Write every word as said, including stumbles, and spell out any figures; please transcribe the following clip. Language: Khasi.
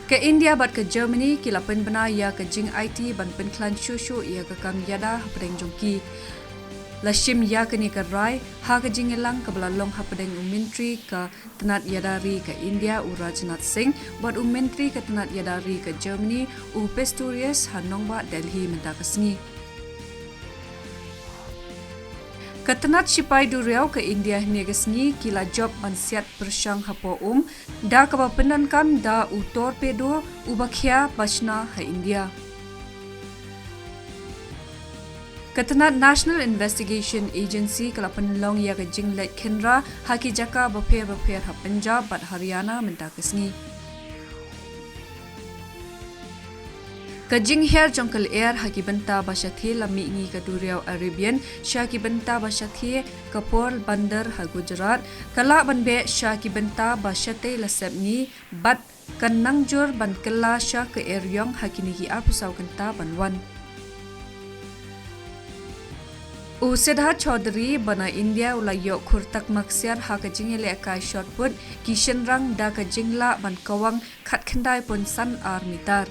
Ka India bad ka Germany ki la pynbna ïa ka jingaiti ban pynkhlaiñ shuh shuh ïa ka kam ïada hapdeng jong ki. La shim ïa kane ka rai ha ka jingïalang kaba la long hapdeng u Myntri ka tnat ïada ri ka India u Rajnath Singh bad u Myntri ka tnat ïada ri ka Germany u Pistorius ha nongbah Delhi mynta ka sngi. Ka tnat shipai duriaw ka India hynne ka sngi ki la jop ban siat pyrshang hapoh um da kaba pyndonkam da u torpedo uba khia ba shna ha India. Ka tnat National Investigation Agency ka la pynlong ïa ka jingleit khynra ha ki jaka bapher bapher ha Punjab bad Haryana mynta ka sngi. Ka jinghiar jong ka lyer ha ki bynta ba shathie la mihngi ka duriaw Arabian sha ki bynta ba shathie ka Porbandar ha Gujarat ka lah ban beh sha ki bynta ba shatei la sepngi bad kan nang jur ban kylla sha ka eriong ha kine ki arphew saw kynta ban wan. U Siddharth Chaudhary ba na India u la ïoh khur takma ksiar ha ka jingïalehkai shot put ki shynrang da ka jinglah ban kawang khatkhyndai point san ar mitar.